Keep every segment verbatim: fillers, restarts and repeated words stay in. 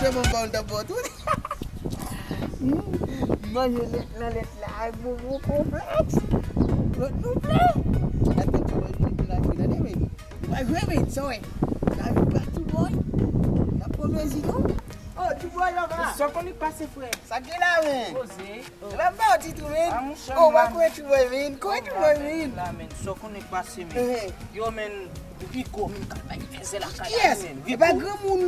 Se bon, bon, bon, bon, tout. Manje lèt nan lèt la, ak bonbon konflèks. Lòt nou vle. Gade ti bòy vini pou la vini, tande, men. Ou pa jwe, men, sa wè. Sa jwe pa ti bòy. N ap pran plezi nou. Oh, ti bòy, la va. Sa konnen k pase, frè. Sa gen la, men. Poze. Oh. Epa m ba w ti tou, men. Ah, monchè, oh, ou pa kwè ti bòy, men. Kwè ti bòy, men. La, men. Sa konnen k pase, men. Yo, men. Rico, men, k ap bay fèzè lakay la, men. Kiyès? Epa granmoun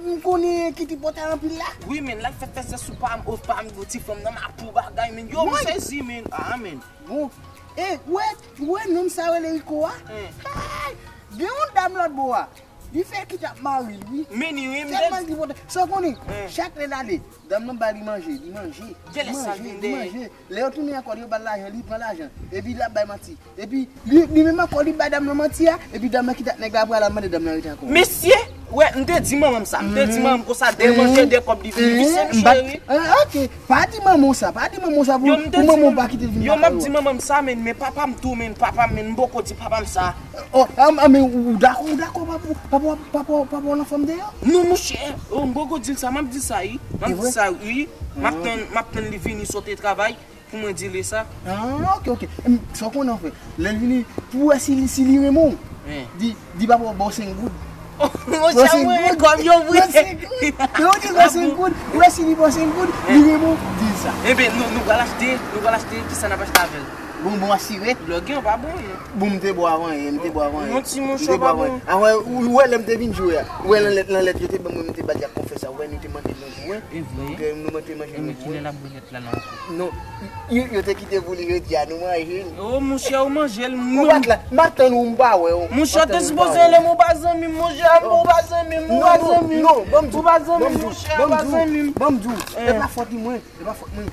m konnen ki te pòtay anpil la? Wi, men, l al fè fèzè sou pa m, o pa m, ti fanm nan mapou bagay, men. Yo, m sezi, men. Ah, men. Bon. E, ou wè, ou wè nonm sa rele Rico a? Hay! Gen yon dam lòt bò a. Li fè ki t ap mari l, wi. Men li, wi, m te tèlman li pòtay. Sa w konnen? Chak lè l ale, dam nan ba li manje, li manje. Li manje, li manje. Lè yo tounen ankò, yo ba l lajan, li pran lajan. Epi l ap bay manti. Epi li, li menm ankò, li bay dam nan manti a. Epi dam nan kite ak nèg la, apre l al mande dam nan rete ankò. Mesye, wè, m te di manman m sa. M te di manman m konsa, de manje, de kòb, li vin vise m, cheri. Ah, ok. Pa di manman w sa, pa di manman w sa pou, pou manman w pa kite l vin lakay ou. Yo, m ap di manman m sa, men, men papa m tou, men papa m, men m poko di papa m sa. Oh, ah, ah, men ou dakò, ou dakò, papa, papa, papa, papa w nan fanm deyò? Non, monchè, oh, m poko di l sa, m ap di sa, wi. M ap di sa, wi. M ap tann, m ap tann li vini soti travay. Pou mwen di li sa. Ah, ok, ok. Em, sa w konnen w fè? Lè l vini, pou w wè si li, si li renmen w, di, di papa w ba w senk goud. Monchè, mwen renmen kòb yo vre. Senk goud. Lè w di l ba w senk goud, pou w wè si li ba w senk goud, li renmen w, di l sa. Enben, nou, nou pral achte, nou pral achte, kisa n ap achte avè l? Bonbon asire. Lè w gen, pa bon, non. Bon, m te bò avan yè, m te bò avan yè. Non, ti monchè, pa bon. Avan, ou wè lè m te vin jwe a. Ou wè nan lèt, nan lèt yo te ban mwen, m te bat y ak konfè sa. Ou wè nou te manje nou bouen. E vre. Nou te, nou te manje nou bouen. Men kilè l ap bwè lèt la la ankò? Non, yo, yo te kite pou li jodi a, nou manje l. Oh, monchè, ou manje l, non. Ou pa t la, m ap tann ou, m pa wè w. Monchè, ou te sipoze rele m, ou pa zanmi m, monchè, ou pa zanmi m, ou pa zanmi m. Non, non, non, ban m di w, ou pa zanmi m, monchè, ou pa zanmi m. Ban m di w, ban m di w, e pa fòt li mwen, e pa fòt mwen.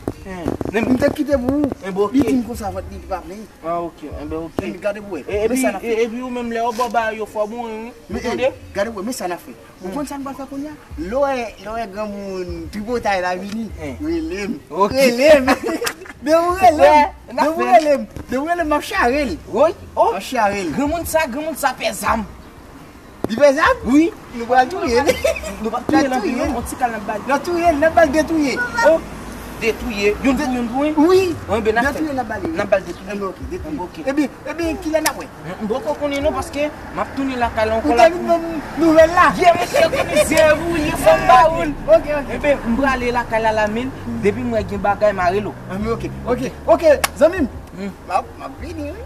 M te kite pou ou, li di m konsa vant li pa plen. Ah, ok. Enben, ok. Enben, gade pou wè. Men sa n ap fè. Epi ou menm, lè yo ba w bagay yo, fò bon, wi. Ou tande? Gade pou wè, men sa n ap fè. Ou konn sa n pral fè kounye a? Lè w wè, lè w wè granmoun tripotay la vini, rele m. Ok. Rele m. Depi ou rele m, depi ou rele m, depi ou rele m, m ap chare l. Wi. Oh. M ap chare l. Granmoun sa, granmoun sa pè zam. Li pè zam? Wi. Nou pral touye l. Nou p ap touye l anpil, non, yon ti kal n ap ba l. N ap touye l, n ap ba l de touye. Oh, de touye. Youn pou youn pou youn? Wi. Enben, n ap fè. De touye n ap ba l. N ap ba l de touye. Enben, ok, de touye. Enben, ok. Ebyen, ebyen, kilè n ap wè? M poko konnen, non, paske m ap tounen lakay la ankò la. Ou te vin ban m nouvèl la? Yeah, monchè, konnen se vre ou ye, fò m ba ou l. Ok, ok. Enben, m prale lakay la la, men depi m wè gen bagay, m a rele w. Enben, ok, ok, ok, zanmi m. M ap, m ap vini, wi.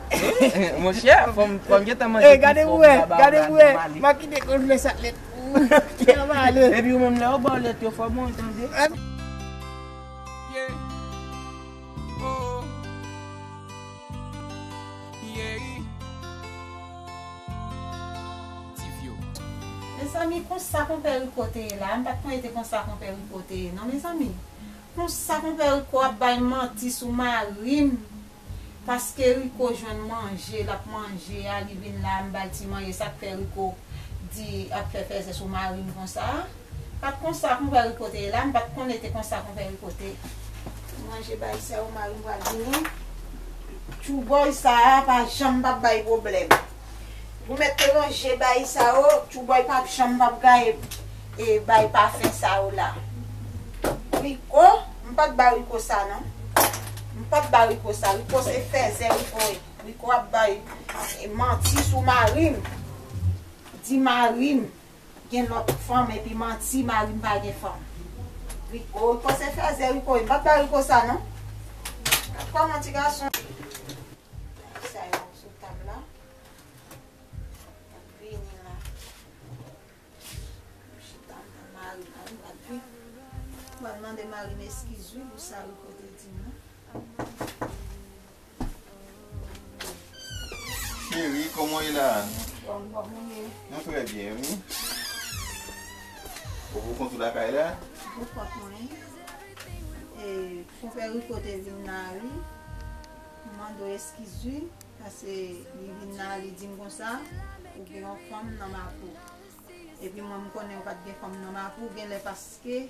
Monchè, fò m, fò m gentan manje. Gade pou wè, gade pou wè. M ap kite konflèks ak lèt. M ap ale. Epi ou menm, lè yo ba w lèt yo, fò bon, tande. Yeah. Oh. Yeah. Ti vyo. Mezanmi, konsa konpè Rico te ye la. M pa t konnen te konsa konpè Rico te ye, non, mezanmi. Konsa konpè Rico ap bay manti sou mari m. Paske Rico jwenn manje, l ap manje a, li vin la, m ba l ti manje, sa k fè Rico di ap fè fèzè sou mari m konsa a? Pa t konsa konpè Rico te ye la, m pa t konnen te konsa konpè Rico te manje bay sa yo, mari m pral vini. Tchoubòy sa a pa janm p ap bay pwoblèm. Ou mèt ranje bay sa yo, tchoubòy p ap janm p ap gaye e bay pafen sa yo la. Rico, m pa t ba Rico sa non. M pa t ba Rico sa. Rico se fèzè Rico ye. Rico ap bay, eh, manti sou mari m. Di mari m gen lòt fanm epi manti mari m pa gen fanm. Rico, Rico se fèzè Rico ye. M pa t ba Rico sa non. Kòman ti gason? Sa yo sou tab la. Vini la. Chita antan mari, mari m ap vin. Mwen mande mari m eskiz wi pou sa Rico te di m nan. Cheri, kòman w ye la? Bòn, kòman w ye? Mwen trè byen, wi. Ou pou kont ou lakay la? Pou kont mwen. E, konpè Rico te vin la, wi. M mande w eskiz, wi. Paske li vin la, li di m konsa, ou gen yon fanm nan Mapou. Epi mwen, m konnen ou pa t gen fanm nan Mapou, genlè paske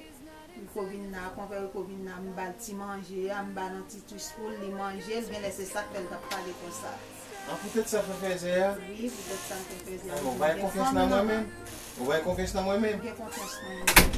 Rico vin la, konpè Rico vin la, m ba l ti manje a, m ba l yon ti twist pou l, li manje l, genlè se sa k fè l t ap pale konsa. A, poutèt sa fè fèzè a? Wi, poutèt sa l fè fèzè a. Ou bay konfyans nan mwen menm? Ou bay konfyans nan mwen menm? M gen konfyans nan mwen menm.